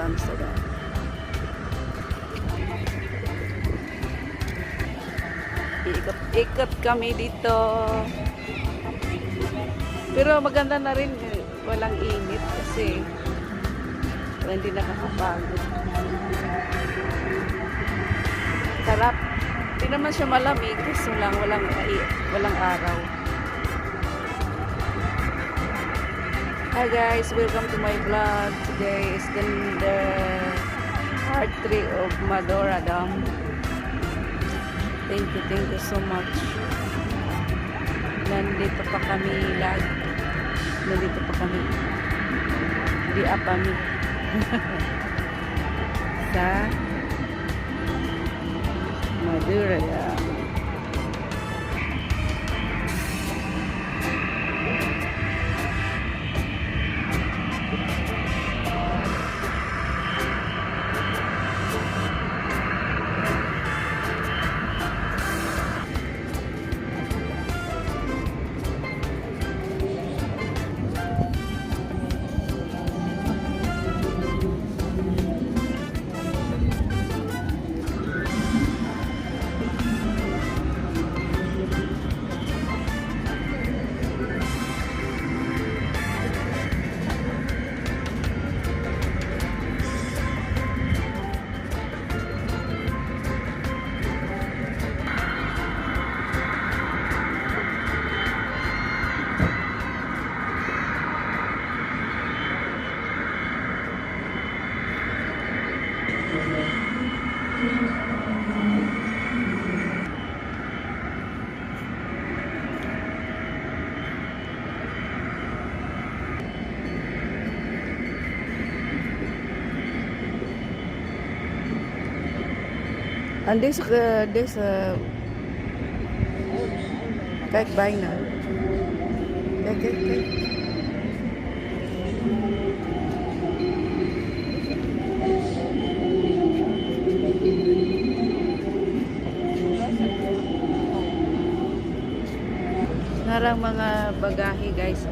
Amsterdam. Iikot-ikot kami dito. Pero maganda na rin, eh, walang init kasi hindi nakakapagod. Sarap. Hindi naman siya malamig kasi lang walang araw. Hi guys, welcome to my vlog. Today is the part 3 of Madurodam. Thank you so much. Nandito pa kami lag. Nandito pa kami. Di apa mi. Sa Madurodam. En deze, kijk bijna. Kijk, kijk, kijk. Narang mga bagahe, guys.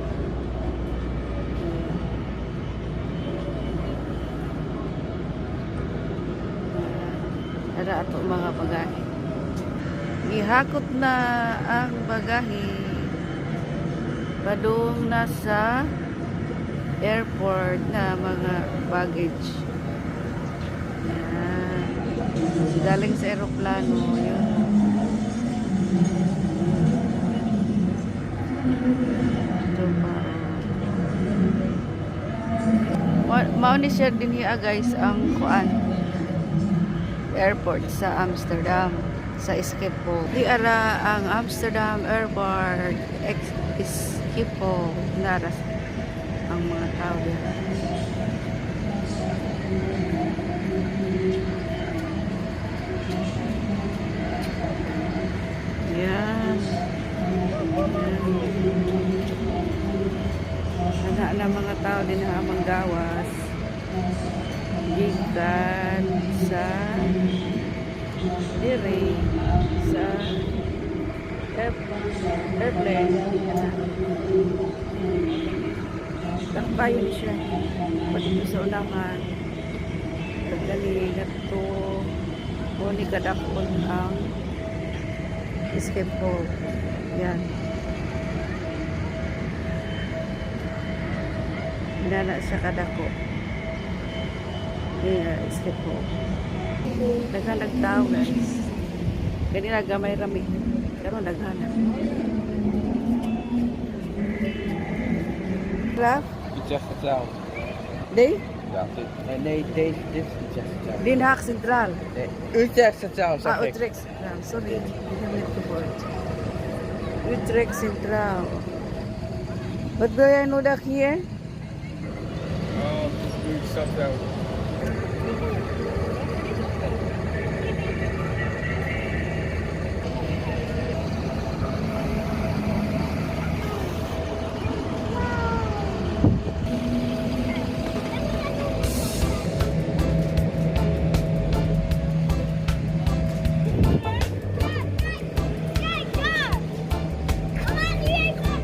Ara ato mga bagahe. Gihakot na ang bagahe. Padung na sa airport na mga baggage. Yan. Galing sa eroplano. Yun. Ito pa. Oh. Mao ni siya dinhi ah, guys, ang kuan airport sa Amsterdam, sa Schiphol. Di ara ang Amsterdam Airport ex Schiphol naras ang mga tao dira. Yan. Ana na mga tao din ha manggawas gikan sa dire sa airplane. Takbayo ni siya pag sa unahan pagkani ngadto mo ni kadakon ang Schiphol. Yan. Inana siya kadako. Yeah, Schiphol. Daghan tao, guys. Ganina gamay rami. Karon daghan na. Raf? Utrecht Centraal. Day? Ja, nee, nee, deze, dit is Utrecht Centraal. Den Haag Centraal. Nee, Utrecht Centraal zeg Ah, ik. Utrecht Centraal. Sorry, ik heb net gehoord. Utrecht Centraal. Wat wil jij nodig hier? Oh, het is nu stad wel. Kijk daar! Mama, nu even.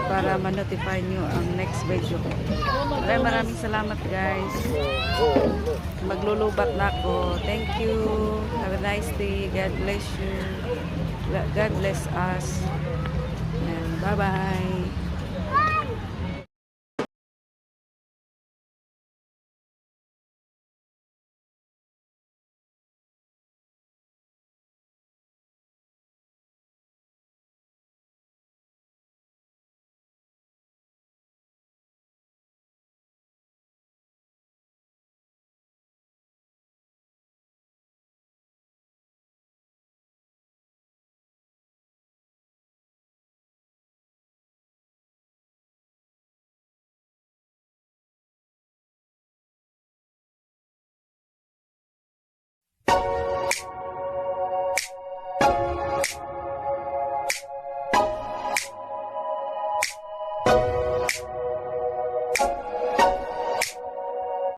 Para ma-notify nyo ang next video ko. Maraming maraming salamat, guys. Maglulubat na ako. Thank you. Have a nice day. God bless you. God bless us. And bye-bye.